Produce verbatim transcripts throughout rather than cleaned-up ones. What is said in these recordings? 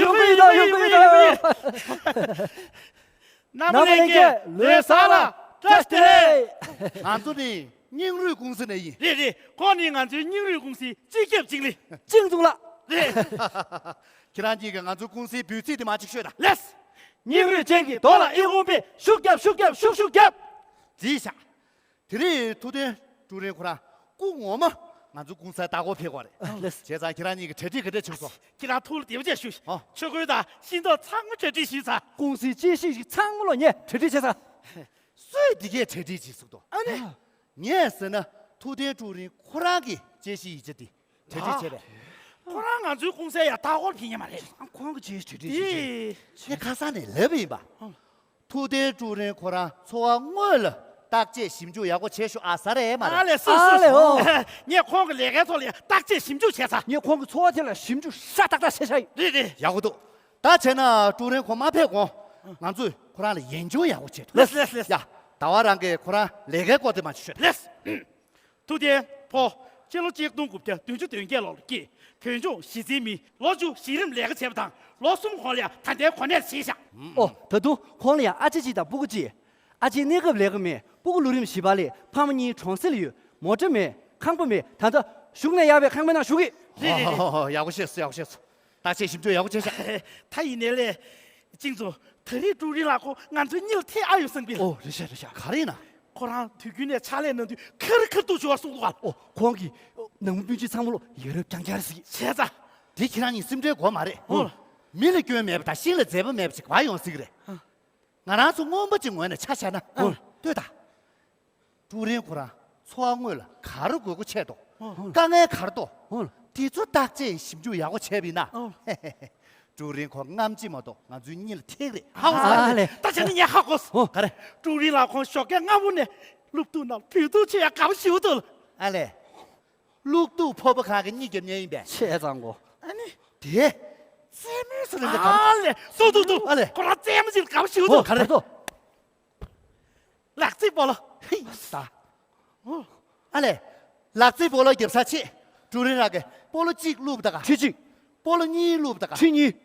ཡོང་གི་ཡོད་ད། ཡོང་གི་ཡོད་ད། རྣམ་པ་ལྷན་རྒྱས་ལོ་གསར་ལ་བཀྲ་ཤིས་བདེ་ལེགས། ང་ཚོ་ནི་སྙིང་རུས་ཀུང་སི་ནས་ཡིན། རེད་རེད། ཁོང་ནི་ང་ཚོའི་སྙིང་རུས་ཀུང་སིའི་སྤྱི་ཁྱབ་ཅིང་ལི། ཅིང་ཙུང་ལགས། རེད། ཁྱེད་རང་གཉིས་ཀྱིས་ང་ཚོའི་ཀུང་སིའི་འབོད་ཚིག་དེ་མར་ཅིག་ཤོད་དང་། ལེགས། སྙིང་རུས་ཅན་གྱི་རྡོ་ལ་ཨི་ཁུང་པས་ཤུགས་རྒྱབ། ཤུགས་རྒྱབ། ཤུགས་ཤུགས་རྒྱབ། བརྩིས་བཞག་དེ་རིང་ཐུབ་བསྟན་ཀྲུའུ་རིན་ཁོ་རང་སྐུ་ངོ་མ་ང་ཚོ་ཀུང་སིར་ལྟ་སྐོར་ཕེབས་ཀྱི་ཡོད་རེད། ལགས། བྱས་ཙང་ཁྱེད་རང་གཉིས་ཀྱིས་གྲ་སྒྲིག་ག་འདྲས་བྱུང་སོང་། ཁྱེད་རང་ཐུགས་ལ་བདེ་པོ་བྱས་བཞུགས་ཤིག་ཨ། ཆོས་གོས་དང་ཤིང་ཏོག་ཚང་མ་གྲ་སྒྲིག་ཞུས་ཚར། ཀུང་སིའི་དཔྱད་ཞིབ་ཞིག་ཚང་མ་ལོ་ངས་གྲ་སྒྲིག་བྱས་ཚར། སུས་འདི་གས་གྲ་སྒྲིག་བྱས་སོང་དོ། ཨ་ནི། ངས་ཟེར་ན་ཐུབ་བསྟན་ཀྲུའུ་རིན་ཁོ་རང་གི་དཔྱད་ཞིབ་ཡིག་ཆ་འདི་གྲ་སྒྲིག་བྱས་པས། ཁོ་རང་ང་ཚོའི་ཀུང་སིར་ཡར་ལྟ་སྐོར་ཕེབས་མཁན་མ་རེད། ཨ། ཁོང་གི་དཔྱད་ཞིབ་གྲ་སྒྲིག་བྱས་ཀྱི། དེ། ངས་ཁ་སང་ནས་ལབ་པ་ཡིན་པ། ཨ། ཐུབ་བསྟན་ཀྲུའུ་རིན་ཁོ་རང་འཚོ་བ་དངོས་ལ་བརྟག་དཔྱད་ཞིབ་འཇུག་ཡག་པོ་བྱས་ཤོག་ཨ་ཟེར་རེད་མ་རེད། ཨ་ལས་སོ། ཨ་ལས། སོ། ཨོ། ངས་ཁོང་གི་ལས་ཀའི་ཐོག་ལ་ཡང་བརྟག་དཔྱད་ཞིབ་འཇུག་བྱས་ཚར། ངས་ཁོང་གི་འཚོ་བ་དེ་ལ་ཞིབ་འཇུག་ཤ་སྟག་སྟག་བྱས་བཞག་ཡོད། རེད་རེད། ཡག་པོ་འདུག་ད་བྱས་ན་ཀྲུའུ་རིན་ཁོང་མ་ཕེབས་གོང་ང་ཚོས་ཁོ་རང་ལ་ཡིད་ཆེས་ཡག་པོ་བྱེད་ཐུབ། ལེགས་ལེགས་ལེགས། ཡ། ཟླ་བ་རང་གིས་ཁོ་རང་ལས་ཀའི་སྐོར་དེ་མར་ཅིག་ཤོད། ལེགས། ཐུབ་བསྟན་ཕོ། སྤྱི་ལོ་གཅིག་སྟོང་དགུ་བརྒྱ་བདུན་ཅུ་དོན་བརྒྱད་ལོར་སྐྱེས། བོད་ལྗོངས་གཞིས་རྩེའི་མི། ལོ་བཅུ་གཞི་རིམ་ལས་ཀ་བྱས་པ་དང་། ལོ་གསུམ་གོང་ལ་ཡང་ད་ལྟའི་གོ་གནས་ལ་ཕྱིན་བཞག་ཨོ། ད་དུང་ཁོང་ལ་ཡང་ཨ་ཅེ་གཅིག་དང་སྤུ་གུ་གཅིག་ཨ་ཅེ་གནས་སྐབས་ལས་ཀ་མེད། སྤུ་གུ་ལོ་རིམ་བཞི་པ་ལ། ཕ་མ་གཉིས་གྲོང་གསེབ་ལ་ཡོད། མོ་ཊ་མེད། ཁང་པ་མེད། ད་ལྟ་བཞུགས་གནས་ཡག་པའི་ཁང་པའི་ནང་བཞུགས་ཀྱི། རེད་རེད་རེད། ཡག་པོ་བཤད་སོང་། ཡག་པོ་བཤད་སོང་། བརྟག་དཔྱད་ཞིབ་འཇུག་ཡག་པོ་བྱས་ཤག་ད་ཡིན་ནའི་ལས། ཅིང་ཙུང་། ད་རེས་ཀྲུའུ་རིན་ལགས་ཁོང་ང་ཚོའི་གཉིས་ལ་ཐེ་ཨ་ཡོད་བསམ་གི། ཨོ། རེད་ཤག་རེད་ཤག་ག་རེ་ཡིན་ན། ཁོ་རང་དུས་རྒྱུན་ནས་ཕྱག་ལས་གནང་དུས་ཁེར་ཁེར་འདུག་ཞུ་བར་གསུངས་འདུག་ག་ཨོ། ཁོང་གིས་ནང་མི་སྤུན་མཆེད་ཚང་མ་ལོ་ཡ་རབས་རྐྱང་རྐྱང་རེད་ཟེར་གི། བྱས་ཙང་། འདི་ཁྱེད་རང་གཉིས་སེམས་ཁྲལ་དགོས་མ་རེད། ཨོ། མི་ལ་སྐྱོན་མེད་པ་དང་ཤིང་ལ་མཛེས་པ་མེད་པ་ཅིག་ག་པར་ཡོང་སྲིད་གི་རེད། ཨ། ང་རང་ཚོ་རྔོན་པ་ཅིག་ངོས་ནས་ཆ་བཞག་ན། ཨོ། ལྟོས་དང་། ཀྲུའུ་རིན་ཁོ་རང་འཚོ་བ་དངོས་ལ་ག་རེ་དགོས་མཁོ་ཆེ་འདུག་ཨོ། དཀའ་ངལ་ག་རེ་འདུག་ཨོ། དེ་ཚོ་བརྟག་དཔྱད་ཞིབ་འཇུག་ཡག་པོ་བྱས་པ་ཡིན་ན། ཨོ། ཀྲུའུ་རིན་ཁོ་རྔམ་བརྗིད་མ་གཏོགས་ང་ཚོའི་གཉིས་ལ་ཐེག་རེད། ཧ་གོ་སོང་། ཨ་ལས། ད་བྱས་ན་ངས་ཧ་གོ་སོང་། ཨོ། ག་རེ། ཀྲུའུ་རིན་ལགས་ཁོང་ཞོགས་ཀས་སྔ་པོ་ནས་སློབ་ཕྲུག་རྣམས་བོད་ཐུག་ཆེ་ཡ་དགའ་པོ་ཞེ་པོ་འདུག་ཨ་ལས། སློབ་ཕྲུག་ཕོར་པ་གང་གི་གཉིད་རྒྱབ་མཁན་ཡིན་པས། བྱས་ཙང་གོ། ཨ་ནི། དེ། རྩེད་མོའི་སུ་རེད་འདི་ག་ཨ་ལས། ཏོ་ཏོ་ཏོ། ཨ་ལས། ཁོ་རང་རྩེད་མོ་ཅིག་དགའ་པོ་ཞེ་པོ་འདུག་ཨོ། ག་རེ། ཏོ། ལག་རྩེད་སྤོ་ལོ། ཧི། ད། ཨོ། ཨ་ལས། ལག་རྩེད་སྤོ་ལོ་རྒྱབ་ཚར་ཆེད། ཀྲུའུ་རིན་ལགས་ཀྱིས་སྤོ་ལོ་གཅིག་བླུགས་པ་ད་ག་ཁྲི་གཅིག་སྤོ་ལོ་གཉིས་བླུགས་པ་ད་ག་ཁྲི་གཉིས།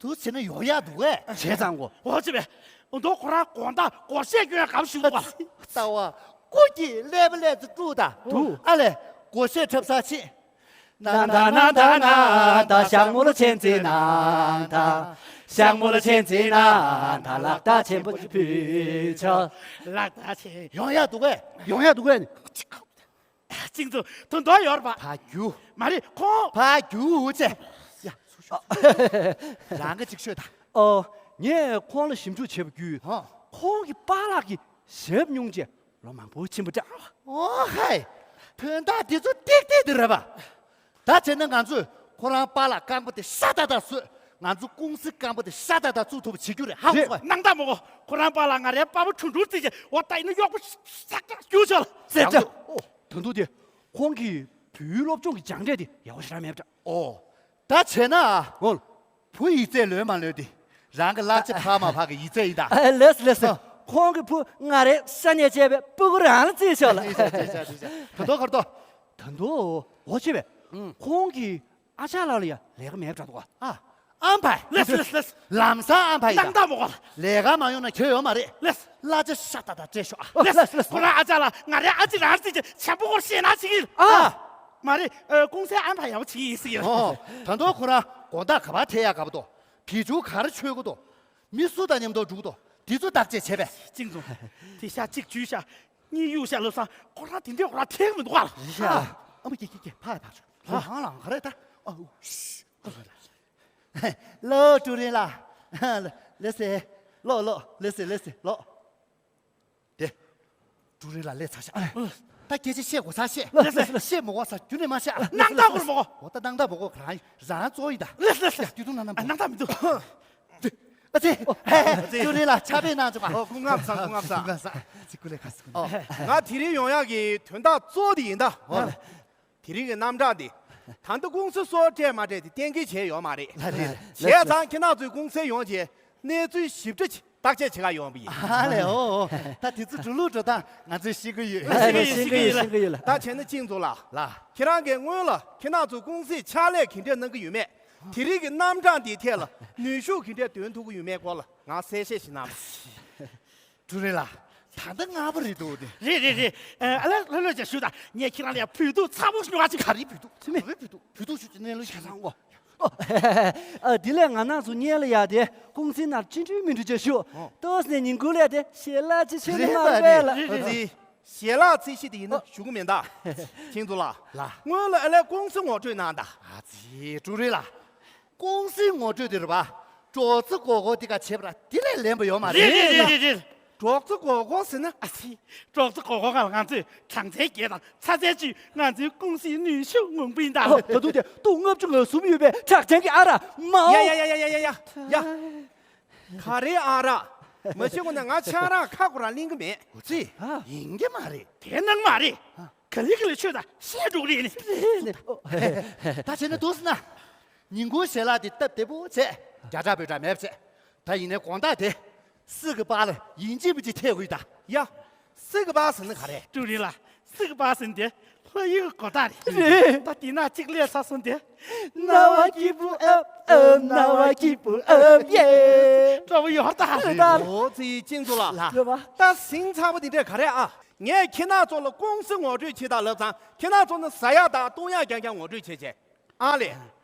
དུ་བྱས་ན་ཡོང་ཡག་འདུག་གས། བྱས་ཙང་གོ། འོ་ཅི་བས། འོ་མདོ་ཁོ་རང་དགོང་དག་སྒོར་གཞས་སྐྱོན་ཡག་ག་པར་ཞུགས་འདུག་ག་ལྟ་བ། ཀུ་ཀྱི་ཀླད་པ་ཀླད་ཙི་དཀྲུག་ད། འདུག་ཨ་ལས། སྒོར་གཞས་འཁྲབ་ཚར་ཆེད། ནང་ད་ནང་ད་ནང་ད་ཞག་མོ་ལ་ཆེན་ཙི་ནང་ད། ཞག་མོ་ལ་ཆེན་ཙི་ནང་ད་ལག་རྟགས་ཆེན་པོ་ཕུལ་ཆོག་ལག་རྟགས་ཆེན། ཡོང་ཡག་འདུག་གས། ཡོང་ཡག་འདུག་གས། ཅིང་ཙུང་། དོན་དག་ཡོད་རེད་པ། ཕ་རྒྱུ། མ་རེད་ཁོང་། ཕ་རྒྱུ་ཅེ། ཡ། རང་གི་ཅིག་ཤོད་ད། ཨོ། ངས་ཁོང་ལ་ཞིབ་འཇུག་བྱས་པ་བརྒྱུད། ཧོ། ཁོང་གི་པཱ་ལགས་ཀྱི་ཞབས་སྙུང་རྗེས་ལོ་མང་པོ་ཕྱིན་པ་འདྲ། ཨོ་ཧའི། དོན་དག་འདི་ཚོ་ཏིག་ཏིག་འདི་རེད་པ། ད་བྱས་ན་ང་ཚོས་ཁོ་རང་པཱ་ལགས་རྐང་པ་དེ་ཤ་སྟག་སྟག་བཟོས། ང་ཚོ་ཀུང་སི་རྐང་པ་དེ་ཤ་སྟག་སྟག་བཙུགས་ཐུབ་པ་བྱེད་རྒྱུ་རེད། ཧ་གོ་སོང་ངས། སྣང་དག་མོ་གོ། ཁོ་རང་པཱ་ལགས་ང་རའི་པ་ཕ་ཁྲུང་ཁྲུང་རྩིས་ཀྱི་འོ་ད་ཡིན་ན་གཡོག་པོ་ཤ་སྟག་རྒྱུ་ཆོག་ལ། ཙེ་ཙེ། ཡག་པོ། ཨོ། ད་དུང་དེ། ཁོང་གིས་བོད་ཡིག་སློབ་སྦྱོང་གི་སྦྱངས་འབྲས་དེ་ཡག་པོ་ཞེ་དྲག་མེད་པ་འདྲ། ཨོ། ད་བྱས་ན། ཨོ། བུ་ཡིག་ཚད་ལོན་མ་ལོན་དེ། རང་གི་གླ་ཆ་འཕར་མ་འཕར་གི་ཡིག་ཚད་ཡིན་ད། ཨ། ལེས་ལེས། ཨོ། ཁོང་གི་བུ་ང་རའི་ཤ་ནས་བཅད་པའི་སྤུ་གུ་རང་ལ་བརྩིས་ཤོག་ལ། ད་དུང་ག་རེ་འདུག་ད་དུང་འོ་ཅི་བས། ཨང་། ཁོང་གི་ཨ་ཅག་ལགས་ལ་ཡང་ལས་ཀ་མེད་པ་འདྲ་འདུག་ག་ཨ། ཨམ་ཕའི། ལེས་ལེས་ལེས། ལམ་སང་ཨམ་ཕའི་ཡིན་ད། སྣང་དག་མོ་གོ། ལས་ཀ་མ་ཡོང་ན་ཁྱོད་ཡོད་མ་རེད། ལེས། གླ་ཆ་ཤ་སྟག་སྟག་སྤྲད་ཤོག་ཨ། ལེས་ལེས་ལེས། ཁོ་རང་ཨ་ཅག་ལགས་ང་རའི་ཨ་ཅེ་རང་རྩིས་ཀྱི་བྱམས་པོ་སྐོར་ཞེད་སྣང་བྱེད་ཀྱི་ཡིན། ཨ། མ་རེད། ཨ། ཀུང་སིའི་ཨམ་ཕའི་ཡག་པོ་བྱེད་ཀྱི་ཡིན་ཟེར་གྱི་ཡོད། ཨོ། ད་དུང་ཁོ་རང་དགོང་དག་ག་པར་ཐེ་ཡག་ག་པར་འདུག་བི་ཇུ་ག་རེ་མཆོད་ཀྱི་འདུག་མི་སུ་དང་མཉམ་དུ་འགྲོ་གི་འདུག་འདི་ཚོ་བརྟག་དཔྱད་བྱས་པས། ཅིང་ཙུང་། དེ་ཤ་གཅིག་འཇུས་ཤག་གཉིས་གཡུག་ཤག་ལབ་སོང་། ཁོ་རང་དེ་འདྲས་ཁོ་རང་ཐེག་མི་འདུག་ག་ཨ། ཨ་མ་ཀྱེ་ཀྱེ་ཀྱེ་ཕར་ཕར་ཚུར། ལ་ཧང་ལ་ཧང་ག་རེ་ད། ཨ། ཨུ་ཤི། ལོ་ཀྲུའུ་རིན་ལགས། ལེ་སེ། ལོ་ལོ། ལེ་སེ་ལེ་སེ་ལོ། དེ། ཀྲུའུ་རིན་ལགས་སླེབས་ཚར་ཤག་ད་སྐད་ཆ་བཤད་དགོས་ས་བཤད། ལེ་སེ་ལེ། བཤད་མི་དགོས་ས་རྒྱུན་ནས་མ་བཤད། སྣང་དག་མོ་གོ། འོ་ད་སྣང་དག་མོ་གོ། རང་རང་གཙོ་བོ་ཡིན་ད། ལེ་སེ་ལེ། ཡ་དུས་ཐུང་ནང་ནང་། ཨ། སྣང་དག་མི་འདུག་ཨ་ཙི། ཨ་ཙི། ཀྲུའུ་རིན་ལགས་ཕྱག་དཔེ་གནང་བྱུང་བ། ཨོ། སྐུ་ཁམས་བཟང་། སྐུ་ཁམས་བཟང་། སྐུ་ཁམས་བཟང་། ཨ་ཙི་སྐུ་ལས་ཁ་སྐུ་ལས། ཨོ། ང་དེ་རིང་ཡོང་ཡག་གི་དོན་དག་གཙོ་བོ་དེ་ཡིན་ད། ཨོ། དེ་རིང་གི་རྣམ་གྲངས་འདི། ད་ལྟ་ཀུང་སི་སོར་སྤྲད་མ་སྤྲད་དེ་གཏན་འཁེལ་བྱས་ཡོད་མ་རེད། ལ་རེད། བྱས་ཙང་ཁྱེད་རང་ཚོའི་ཀུང་སི་ཡོང་རྗེས་གནས་ཚུལ་ཞིབ་ཕྲ་ཅིག་བརྟག་དཔྱད་བྱེད་ག་ཡོང་བ་ཡིན། ཨ་ལས། ཨོ་ཨོ། ད་དེ་ཚོ་འགྲོ་ལུགས་འགྲོ་སྟངས་ང་ཚོས་ཤེས་ཀྱི་ཡོད། ལ་རེད། ཤེས་ཀྱི་ཡོད། ཤེས་ཀྱི་ཡོད། ལ། ད་བྱས་ན་ཅིང་ཙུང་ལགས། ལ། ཁྱེད་རང་གིས་སྔོན་ལ་ཁྱེད་རང་ཚོའི་ཀུང་སིས་ཕྱག་ལས་ག་འདྲས་གནང་གི་ཡོད་མེད། དེ་རིང་གི་རྣམ་གྲངས་འདིའི་ཐད་ལ་ནུས་ཤུགས་ག་འདྲས་འདོན་ཐུབ་ཀྱི་ཡོད་མེད་སྐོར་ལ་ང་གསལ་བཤད་ཞིག་གནང་། ཀྲུའུ་རིན་ལགས། ད་ལྟ་སྔ་པོ་རེད་འདུག་དེ། རེད་རེད་རེད། ཨ་ལ་ལྷོད་ལྷོད་བྱས་ཞུ་དང་། ངས་ཁྱེད་རང་ལ་ཡ་བོད་ཐུག་ཚ་པོ་ཉོ་བ་ཅིག་ག་རེ་བོད་ཐུག་ཚེ་མེད་བོད་ཐུག་བོད་ཐུག་ཞུ་ཅི་གནས་ལུགས་ཤ་ཚང་གོ། ཨ་དེ་ལས་ང་རང་ཚོ་གཉེན་ལ་ཡ་དེ་ཀུང་སི་ནང་ཅི་འགྲུལ་མི་འགྲུལ་བྱས་ཞུ། ཏོག་ཙམ་ནས་ཉིན་གུང་ལ་དེ་ཞལ་ལག་ཅིག་མཆོད་ནས་མ་རེད་པས་ལ། རེད་རེད། ཞལ་ལག་རྩིས་གཞི་དེ་ཡིན་ན་ཞུ་གི་མེད་ད། ཁྱེད་ཚོ་ལ། ལ། སྔོན་ལ་ཨ་ལས་ཀུང་སི་ངོ་སྤྲོད་གནང་ད། ཨ་ཙི་ཀྲུའུ་རིན་ལགས། ཀུང་སིའི་ངོ་སྤྲོད་དེ་རེད་པ། ཀྲོག་ཙེ་སྒོར་སྒོར་དེ་ག་བྱས་པ་ར་དེ་ལས་ལེན་པ་ཡོད་མ་རེད། རེད་རེད་རེད་རེད། ཀྲོག་ཙེ་སྒོར་སྒོར་ཟེར་ན། ཨ་ཙི། ཀྲོག་ཙེ་སྒོར་སྒོར་ག་ལ་ང་ཚོས་གྲངས་ཚད་བརྒྱད་དང་ཚ་ཚད་བཅུས་ང་ཚོའི་ཀུང་སིའི་ནུས་ཤུགས་མངོན་པ་ཡིན་ད། ཨོ་ད་དུང་དེ་སྟོང་ལྔ་བཅུ་ང་གསུམ་ཡོད་པའི་གྲགས་ཅན་གྱི་ཨ་རག་མའོ། ཡ་ཡ་ཡ། ག་རེ་ཨ་རག་མ་ཤེས་གོང་ནས་ང་ཆང་རག་ཁ་ཁོ་རང་ལེན་གི་མེད། འོ་ཙི། ཡིན་གི་མ་རེད། དེ་སྣང་མ་རེད། ག་ལེ་ག་ལེ་ཆོས་དང་བཤད་འགྲོ་གི་རེད་ནི། ད་བྱས་ན་འདུག་ཟེར་ན། ཉིན་གུང་ཞལ་ལག་དེ་སྟབས་བདེ་པོ་བྱས། རྒྱ་གྲགས་བོད་གྲགས་མེད་པ་བྱས། ད་ཡིན་ནའི་དགོང་དག་དེ། སི་གི་པ་ལ་ཡིན་གཅིག་མིན་གཅིག་ཐེབས་དགོས་ད། ཡ། སི་གི་པ་ཟེར་ན་ག་རེ། ཀྲུའུ་རིན་ལགས། སི་གི་པ་ཟེར་ན་དེ་ལྷ་ཡུལ་གོ་ད་རེད། རེད། ད་དེ་ན་གཅིག་ལས་ས་སོང་དེ། རྣ་བ་སྐྱིད་པོ་ཨབ་ཨབ། རྣ་བ་སྐྱིད་པོ་ཨབ་ཡེ། འདྲ་བོ་ཡོད་ད། རེད་ད། འོ་ཙི་ཅིང་ཙུ་ལགས། ལགས། ད་ཟིང་ཚ་པོ་དེ་འདྲས་ག་རེ་ཨ། ངས་ཁྱེད་རང་ཚོ་ལ་ཀུང་སི་ངོ་སྤྲོད་བྱེད་དང་ལབ་ཙང་ཁྱེད་རང་ཚོ་ནི་ཟ་ཡག་དང་བཏུང་ཡག་རྐྱང་རྐྱང་ངོ་སྤྲོད་བྱེད་བྱེད། ཨ་ལས།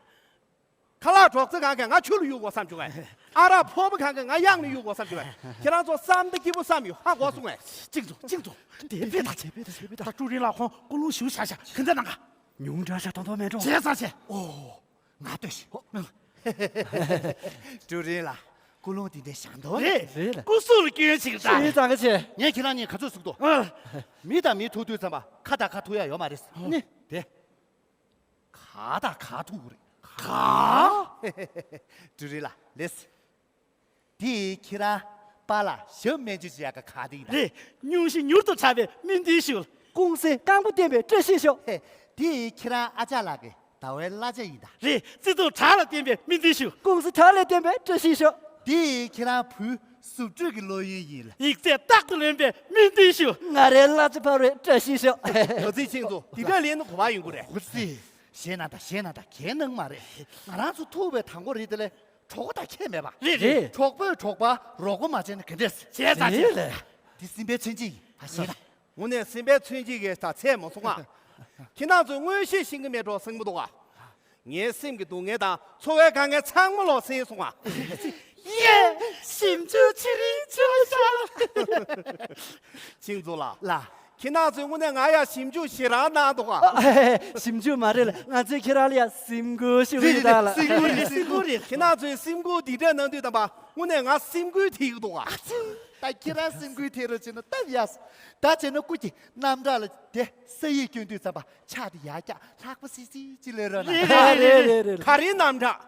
ཁ་ལག་གྲོགས་ཚེ་གང་ག་ང་ཆུ་ལ་གཡུག་དགོས་བསམ་བྱུང་ངས། ཨ་རག་ཕོར་པ་གང་ག་ང་གཡང་ལ་གཡུག་དགོས་བསམ་བྱུང་ངས། ཁྱེད་རང་ཚོ་བསམ་ད་སྐྱིད་པོ་བསམ་ཡོད་ཧ་གོ་སོང་ངས། ཅིག་ཙུ་ཅིག་ཙུ། དེ་བས་ད་ཆེ་བས་ད་ཆེ་བས་ད། ཀྲུའུ་རིན་ལགས་ཁོང་ཀུན་སློང་ཞུ་བྱ་བྱ་གི་འདྲ་གནང་ག་ཉུང་དྲགས་ཤག་དོན་དོན་མེད་འགྲོ། བྱས་ཙང་བྱས། ཨོ། ང་ལྟོས་ཤིག་ཀྲུའུ་རིན་ལགས། ཀུན་སློང་དེ་འདྲའི་བྱ་འདོད་རེད། རེད་ལ། སྐུ་གཟུགས་ལ་སྐྱོན་ཞིག་ད། ཤེས་ཙང་ག་བྱས། ངས་ཁྱེད་རང་གཉིས་ག་ཚོད་ཟུག་ཏོ། ཨ། མི་དང་མི་ཐུག་དུས་ཙམ་པ་ཁ་དང་ཁ་ཐུག་ཡ་ཡོད་མ་རེད། ནི། དེ། ག་དང་ག་ཐུག་རེད། ག་ཀྲུའུ་རིན་ལགས་ལེས། དེ་ཁྱེད་རང་པཱ་ལགས་ཞབས་སྨན་བཅོས་བྱེད་ཡག་ག་ག་དེ་ཡིན་ད། རེད། སྙུང་གཞི་མྱུར་དུ་དྲག་པའི་སྨན་ཐུན་ཞུ། ཀུང་སི་རྐང་པ་བརྟན་པའི་བཀྲ་ཤིས་ཤོག་དེ་ཁྱེད་རང་ཨ་ཅག་ལགས་ཀྱི་ཟླ་བའི་གླ་ཆ་ཡིན་ད། རེད། བརྩེ་དུང་བྲག་ལ་བརྟན་པའི་སྨན་ཐུན་ཞུ། ཀུང་སི་བྲག་ལ་བརྟན་པའི་བཀྲ་ཤིས་ཤོག་དེ་ཁྱེད་རང་བུ་གཟུགས་སྤྲོས་ཀྱི་ལོ་ཡུན་ཡིན་ལ། ཡིག་ཚད་རྟག་ཏུ་ལོན་པའི་སྨན་ཐུན་ཞུ། ང་རའི་གླ་ཆ་འཕར་བའི་བཀྲ་ཤིས་ཤོག་འོ་ཙི་ཅིང་ཙུ་དེ་འདྲ་ལེན་ན་གོ་བ་ཡོང་གི་རེད། འོ་ཙི། ཞེད་ན་ད་ཞེད་ན་ད་གལ་གནང་མ་རེད། ང་རང་ཚོ་ཐུག་པའི་དང་པོ་རེད་དེ་ལས་གྲོགས་པོ་དང་ཁྱད་མེད་པ། རེད་རེད། གྲོགས་པོས་གྲོགས་པ་རོགས་པ་མ་བྱས་ན་ག་འདྲས། བྱས་ཙང་བྱས། རེད་ལ། འདི་སེམས་པའི་མཚོན་བྱེད་ཡིན་ད་ཞེད་ད། དངོས་གནས་སེམས་པའི་མཚོན་བྱེད་ཀྱི་ད་ཚད་མ་སོང་ང་། ཁྱེད་རང་ཚོས་མངོན་ཤེས་ཤེས་ཀྱི་མེད་འགྲོ་སེམས་པ་འདུག་ག་ངའི་སེམས་ཀྱི་སྡུག་བསྔལ་དང་འཚོ་བའི་དཀའ་ངལ་ཚང་མ་ལོག་སེལ་སོང་ང་། ཡེ། ཞིབ་འཇུག་བྱེད་རིན་ཆོག་ཤག་ཅིང་ཙུ་ལགས། ལགས། ཁྱེད་རང་ཚོས་དངོས་གནས་ང་ཡ་ཞིབ་འཇུག་ཞེ་དྲག་གནང་འདུག་ག་ཞིབ་འཇུག་མ་རེད་ལ། ང་ཚོས་ཁྱེད་རང་ལ་ཡ་སེམས་འགུལ་ཞུ་གི་ཡིན་ད་ལ། སེམས་འགུལ་རེད། སེམས་འགུལ་རེད། ཁྱེད་རང་ཚོས་སེམས་འགུལ་འདི་འདྲ་གནང་དུས་ཙམ་པ་དངོས་གནས་ང་སེམས་འགུལ་ཐེབས་ཀྱི་འདུག་ག་ད་ཁྱེད་རང་སེམས་འགུལ་ཐེབས་རོགས་བྱས་ན་སྟབས་ཡག་སོང་། ད་བྱས་ན་སྐུ་མཁྱེན་རྣམ་གྲངས་ལ་དེ་ས་ཡིག་སྐྱོན་དུས་ཙམ་པ་ཕྱག་དེ་ཡར་བཀྱག་ལྷག་པ་སིལ་སིལ་ཅིག་ལས་རོགས་གནང་། རེད་རེད་རེད་རེད། ག་རེ་རྣམ་གྲངས།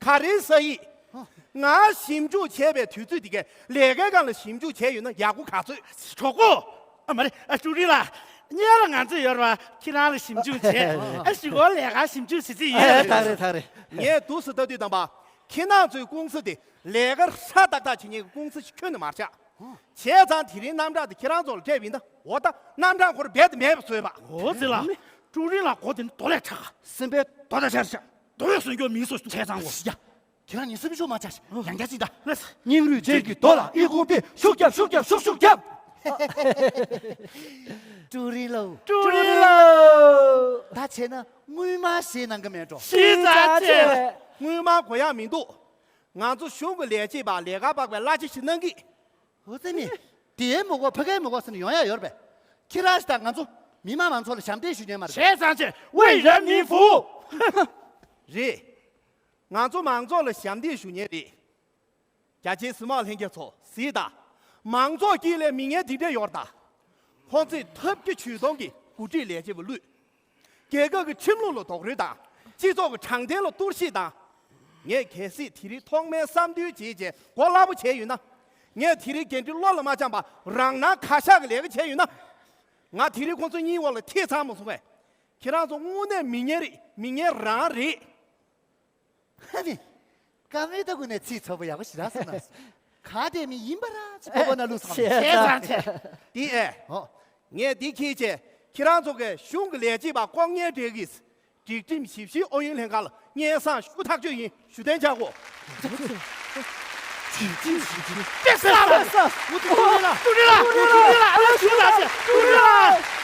ག་རེ་ས་ཡིག་ང་ཞིབ་འཇུག་བྱས་པའི་དུས་ཚོད་འདི་གའི་ལས་ཀའི་སྒང་ལ་ཞིབ་འཇུག་བྱས་ཡོད་ན་ཡག་པོ་ག་ཚོད། གྲོགས་པོ། ཨ་མ་རེད། ཨ་ཀྲུའུ་རིན་ལགས། གཉེར་ལ་ང་ཚོས་ཡོད་རེད་པ། ཁྱེད་རང་ལ་ཞིབ་འཇུག་བྱས། ཨ་གཞུག་གུ་ལས་ཀ་ཞིབ་འཇུག་བྱེད་རྩིས་ཡོད། ཨ་ཐག་རེད་ཐག་རེད། ངས་འདུག་སེ་ལྟ་དུས་ཙམ་པ། ཁྱེད་རང་ཚོའི་ཀུང་སི་དེ་ལས་ཀ་ཧྲ་ཏག་ཏག་བྱེད་མཁན་གྱི་ཀུང་སི་ཞིག་ཁྱོན་ནས་མ་ཆགས། བྱས་ཙང་དེ་རིང་རྣམ་གྲངས་དེ་ཁྱེད་རང་ཚོ་ལ་སྤྲད་པ་ཡིན་ན། འོ་ད་རྣམ་གྲངས་ཁོ་རང་རྦད་དེ་མེད་པ་བཟོས་པ། འོ་ཙི་ལ། ཀྲུའུ་རིན་ལགས་མགོ་དེ་ནི་རྡོ་ལས་ཁྲག་ག་སེམས་པའི་རྡོ་དང་ཆར་ཆ། རྡོ་ཡོད་སོན་སྐྱོ་མིན་སོ་བྱས་ཙང་གོ། ཡ། ཁྱེད་རང་ཉིན་སུམ་ཅུ་མ་ཆགས་ཤིག་ཡང་བསྐྱར་ཅིག་ད། ལགས་སོ། སྙིང་རུས་ཅན་གྱི་རྡོ་ལ་ཨི་ཁུང་པས་ཤུགས་རྒྱབ་ཤུགས་རྒྱབ་ཤུགས་ཤུགས་རྒྱབ། ཀྲུའུ་རིན་ལོ། ཀྲུའུ་རིན་ལོ། ད་བྱས་ན་དངུལ་སྨར་བཞེས་གནང་གི་མེད་འགྲོ། ཤེས་ཚར་བྱས། དངུལ་སྨར་དགོས་ཡག་མི་འདུག་ང་ཚོ་གཞུང་གི་ལས་བྱེད་པ་ལས་ཀ་སྤགས་པའི་གླ་ཆ་ཞིག་གནང་གི། འོ་ཙི་ནི། དེའི་མི་དགོས་ཕ་གའི་མི་དགོས་ཟེར་ནས་ཡོང་ཡག་ཡོད་རེད་པས། ཁྱེད་རང་ཞིག་དང་ང་ཚོ་མི་དམངས་མང་ཚོགས་ལ་ཞབས་འདེགས་ཞུ་མཁན་མ་རེད་པས། བྱས་ཙང་བྱས་为人民服务། རེད། ང་ཚོ་མང་ཚོགས་ལ་ཞབས་འདེགས་ཞུ་མཁན་རེད། རྒྱ་ཆེའི་སྲིད་དམག་ལྷན་རྒྱས་ཚོ་གཟིགས་དང་། མང་ཚོགས་དཀྱིལ་ལ་མི་ངན་དེ་འདྲས་ཡོད་རེད་ད། ཁོང་ཚོས་ཐབས་བརྒྱ་ཇུས་སྟོང་གིས་འགོ་ཁྲིད་ལས་བྱེད་པ་བླུས། རྒྱལ་ཁབ་ཀྱི་ཁྲིམས་ལུགས་ལ་རྡོག་རོལ་དང་། སྤྱི་ཚོགས་ཀྱི་དྲང་བདེན་ལ་གཏོར་བཤིག་དང་། ངས་གལ་སྲིད་དེ་རིང་ཐོག་མའི་བསམ་འདུན་བྱས་བྱས་མགོ་སླ་པོ་བྱས་ཡོད་ན། ངས་དེ་རིང་འགན་འཁྲི་བློ་ལ་མ་འཆང་པར་རང་སྣང་ཁ་ཤགས་ཀྱི་ལས་ཀ་བྱས་ཡོད་ན། ང་དེ་རིང་ཁོང་ཚོ་གཉིས་འོག་ལ་ཐེ་ཚོམ་མ་སོང་བས། ཁྱེད་རང་ཚོ་དངོས་གནས་མི་ངན་རེད། མི་ངན་རང་རེད། ཧ་ནི། ཀ་མེད་ད་ཀུན་ནས་ཚིག་ཚོ་པོ་ཡག་པོ་ཞེ་དྲག་གསུངས་གནང་སོང་། ག་དེ་མི་ཡིན་པ་ར་ཅིག་པོ་པོ་ན་ལུགས་སོང་། བྱས་ཙང་བྱས། འདི་ཨེ། ཨོ། ངས་འདི་ཁྱེད་ཅེ། ཁྱེད་རང་ཚོ་གི་གཞུང་གི་ལས་བྱེད་པ་ལྐོག་ཉན་སྤྲད་གིས། སྒྲིག་ཁྲིམས་ཞིབ་བཤེར་ཨུ་ཡོན་ལྷན་ཁང་ལ་སྙན་སེང་ཞུ་ཐག་གཅོད་ཡིན། ཞུ་གཏན་འཇགས་གོ། སྒྲིག་ཁྲིམས་ཞིབ་བཤེར། ཏེ་ས་ར། ཏུ་ཏུ་རི་ལ། ཏུ་ཏུ་རི་ལ། ཨ་ཞུ་ད་ཅེ། ཏུ་ཏུ་རི་ལ།